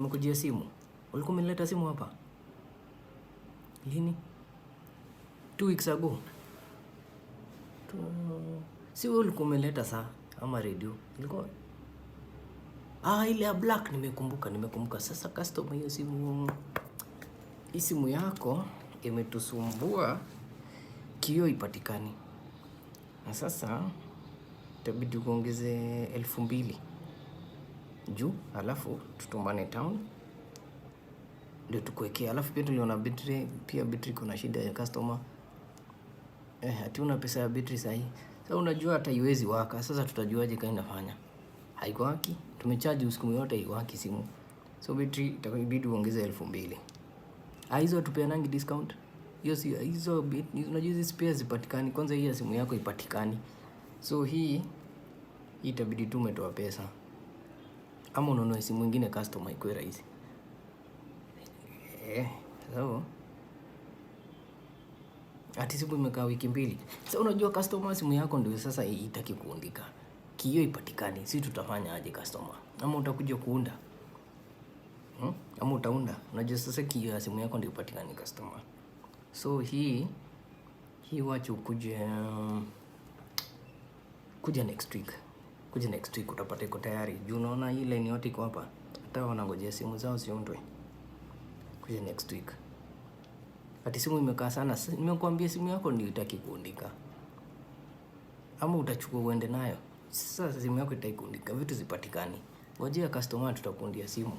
Umekujia simu? Ulikuwa umeleta simu hapa? Lini? 2 weeks ago. Tu... Si wewe ulikuwa umeleta saa ama radio? Ilikuwa. Ah, ile ya black, nimekumbuka, nimekumbuka. Sasa customer, hiyo simu, hii simu yako imetusumbua, kioo ipatikani. Na sasa itabidi kuongeze 2,000 juu, alafu tutumane town ndio tukuwekea. Alafu pia tuliona betri, pia betri kuna shida ya customer. Eh, ati una pesa ya betri sahi. Sasa unajua hata iwezi waka. Sasa tutajuaje kama inafanya? Haiwaki. Tumecharge usiku yote, haiwaki simu. So betri itabidi uongeze 2,000. Ah, hizo hatupeanangi discount. Hiyo si hizo, unajua hizi spares zipatikani. Kwanza hii ya simu yako ipatikani. So hii itabidi tu umetoa pesa. Ama ununue simu ingine, customer, ikuwe rahisi. Eh, so ati simu imekaa wiki 2. Sasa unajua customer, simu yako ndio sasa itaki kuundika. Kioo ipatikani. Si tutafanya aje, customer? Ama utakuja kuunda? Hmm? Ama utaunda? Unajua sasa kioo ya simu yako ndio ipatikani, customer. So hii wacha ukuje, kuja next week. Kuja next week utapata iko tayari. Juu unaona hii line yote iko hapa. Hata wanangojea simu zao ziundwe. Kuja next week. Ati simu imekaa sana. Nimekuambia simu yako ndio itaki kuundika. Ama utachukua uende nayo. Sasa simu yako itaki kuundika, vitu zipatikani. Ngojea customer, tutakuundia simu.